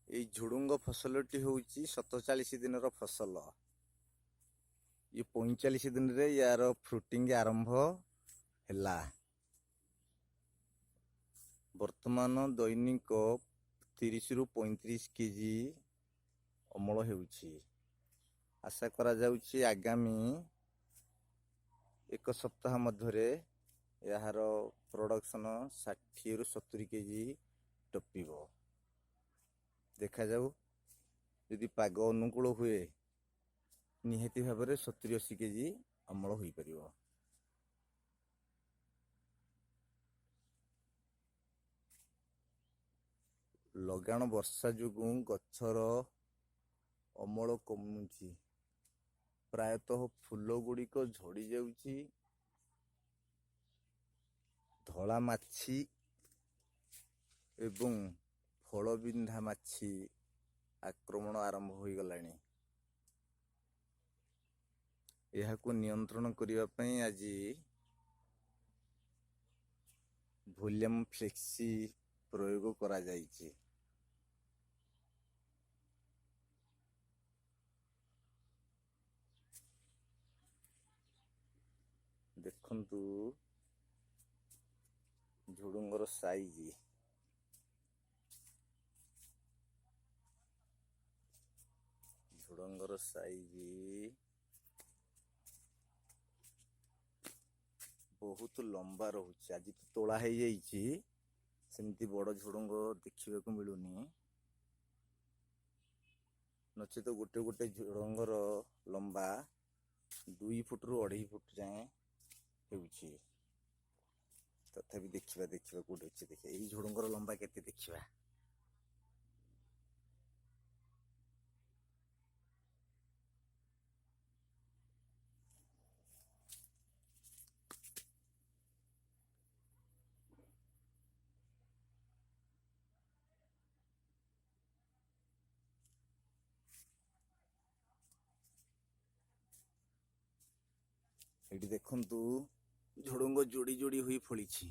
ଏଇ ଝୁଡ଼ୁଙ୍ଗ ଫସଲଟି ହେଉଛି 47 ଦିନର ଫସଲ। ଇଏ 45 ଦିନରେ ୟାର ଫ୍ରୁଟିଂ ଆରମ୍ଭ ହେଲା। ବର୍ତ୍ତମାନ ଦୈନିକ 30ରୁ 35 କେଜି ଅମଳ ହେଉଛି। ଆଶା କରାଯାଉଛି ଆଗାମୀ ଏକ ସପ୍ତାହ ମଧ୍ୟରେ ଏହାର ପ୍ରଡକ୍ସନ 60ରୁ 70 କେଜି ଟପିବ। ଦେଖାଯାଉ, ଯଦି ପାଗ ଅନୁକୂଳ ହୁଏ ନିହାତି ଭାବରେ 70-80 କେଜି ଅମଳ ହୋଇପାରିବ। ଲଗାଣ ବର୍ଷା ଯୋଗୁଁ ଗଛର ଅମଳ କମୁଛି। ପ୍ରାୟତଃ ଫୁଲ ଗୁଡ଼ିକ ଝଡ଼ି ଯାଉଛି। ଧଳା ମାଛି ଏବଂ ଫଳବିନ୍ଧା ମାଛି ଆକ୍ରମଣ ଆରମ୍ଭ ହୋଇଗଲାଣି। ଏହାକୁ ନିୟନ୍ତ୍ରଣ କରିବା ପାଇଁ ଆଜି ଭୋଲିୟମ ଫ୍ଲେକ୍ସି ପ୍ରୟୋଗ କରାଯାଇଛି। ଦେଖନ୍ତୁ ଝୁଡ଼ୁଙ୍ଗର ସାଇଜ। ଝୁଡ଼ଙ୍ଗର ସାଇଜ ବହୁତ ଲମ୍ବା ରହୁଛି। ଆଜି ତ ତୋଳା ହେଇଯାଇଛି, ସେମିତି ବଡ଼ ଝୁଡ଼ଙ୍ଗ ଦେଖିବାକୁ ମିଳୁନି। ନଚେତ ଗୋଟେ ଗୋଟେ ଝୁଡ଼ଙ୍ଗର ଲମ୍ବା 2 ଫୁଟରୁ 2.5 ଫୁଟ ଯାଏଁ ହେଉଛି। ତଥାପି ଦେଖିବା ଦେଖିବା କୋଉଠି ଅଛି, ଦେଖିବା ଏଇ ଝୁଡ଼ଙ୍ଗର ଲମ୍ବା କେତେ ଦେଖିବା। ଏଠି ଦେଖନ୍ତୁ ଝୁଡ଼ଙ୍ଗ ଯୋଡ଼ି ଯୋଡ଼ି ହୋଇ ଫଳିଛି।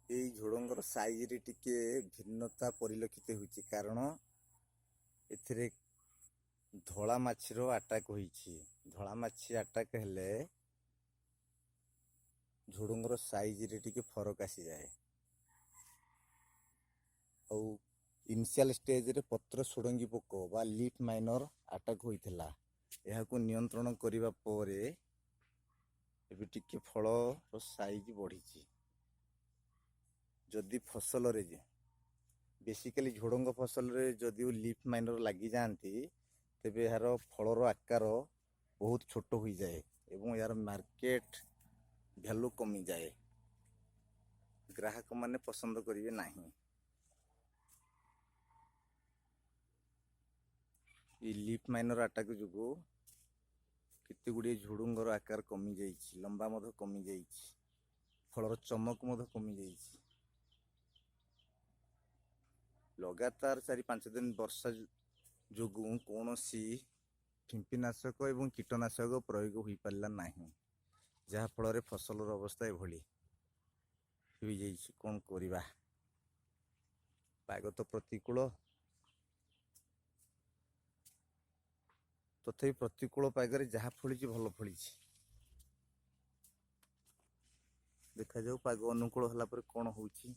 ଏଇ ଝୁଡ଼ଙ୍ଗର ସାଇଜରେ ଟିକେ ଭିନ୍ନତା ପରିଲକ୍ଷିତ ହେଉଛି, କାରଣ ଏଥିରେ ଧଳା ମାଛିର ଆଟାକ୍ ହୋଇଛି। ଧଳା ମାଛି ଆଟାକ୍ ହେଲେ ଝୁଡ଼ଙ୍ଗର ସାଇଜରେ ଟିକେ ଫରକ ଆସିଯାଏ। ଆଉ ଇନିସିଆଲ ଷ୍ଟେଜରେ ପତ୍ର ସୁଡ଼ଙ୍ଗୀ ପୋକ ବା ଲିଫ୍ ମାଇନର ଆଟାକ୍ ହୋଇଥିଲା। ଏହାକୁ ନିୟନ୍ତ୍ରଣ କରିବା ପରେ ଏବେ ଟିକେ ଫଳର ସାଇଜ ବଢ଼ିଛି। ଯଦି ଫସଲରେ ବେସିକାଲି ଝୁଡ଼ଙ୍ଗ ଫସଲରେ ଯଦିଓ ଲିଫ୍ ମାଇନର ଲାଗିଯାଆନ୍ତି, ତେବେ ଏହାର ଫଳର ଆକାର ବହୁତ ଛୋଟ ହୋଇଯାଏ ଏବଂ ଏହାର ମାର୍କେଟ ଭ୍ୟାଲୁ କମିଯାଏ। ଗ୍ରାହକମାନେ ପସନ୍ଦ କରିବେ ନାହିଁ। ଏଇ ଲିଫ୍ ମାଇନର ଆଟାକ୍ ଯୋଗୁଁ କେତେ ଗୁଡ଼ିଏ ଝୁଡ଼ୁଙ୍ଗର ଆକାର କମିଯାଇଛି, ଲମ୍ବା ମଧ୍ୟ କମିଯାଇଛି, ଫଳର ଚମକ ମଧ୍ୟ କମିଯାଇଛି। ଲଗାତାର 4-5 ଦିନ ବର୍ଷା ଯୋଗୁଁ କୌଣସି ଫିମ୍ପିନାଶକ ଏବଂ କୀଟନାଶକ ପ୍ରୟୋଗ ହୋଇପାରିଲା ନାହିଁ, ଯାହାଫଳରେ ଫସଲର ଅବସ୍ଥା ଏଭଳି ହୋଇଯାଇଛି। କ'ଣ କରିବା, ପାଗ ତ ପ୍ରତିକୂଳ। ତଥାପି ପ୍ରତିକୂଳ ପାଗରେ ଯାହା ଫଳିଛି ଭଲ ଫଳିଛି। ଦେଖାଯାଉ ପାଗ ଅନୁକୂଳ ହେଲା ପରେ କ'ଣ ହେଉଛି।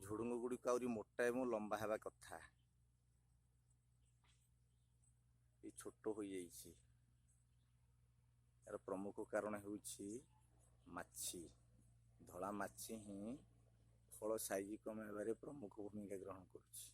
ଝୁଡ଼ୁଙ୍ଗ ଗୁଡ଼ିକ ଆହୁରି ମୋଟା ଏବଂ ଲମ୍ବା ହେବା କଥା, ଏ ଛୋଟ ହୋଇଯାଇଛି। ଏହାର ପ୍ରମୁଖ କାରଣ ହେଉଛି ମାଛି। ଧଳା ମାଛି ହିଁ ଫଳ ସାଇଜ କମାଇବାରେ ପ୍ରମୁଖ ଭୂମିକା ଗ୍ରହଣ କରୁଛି।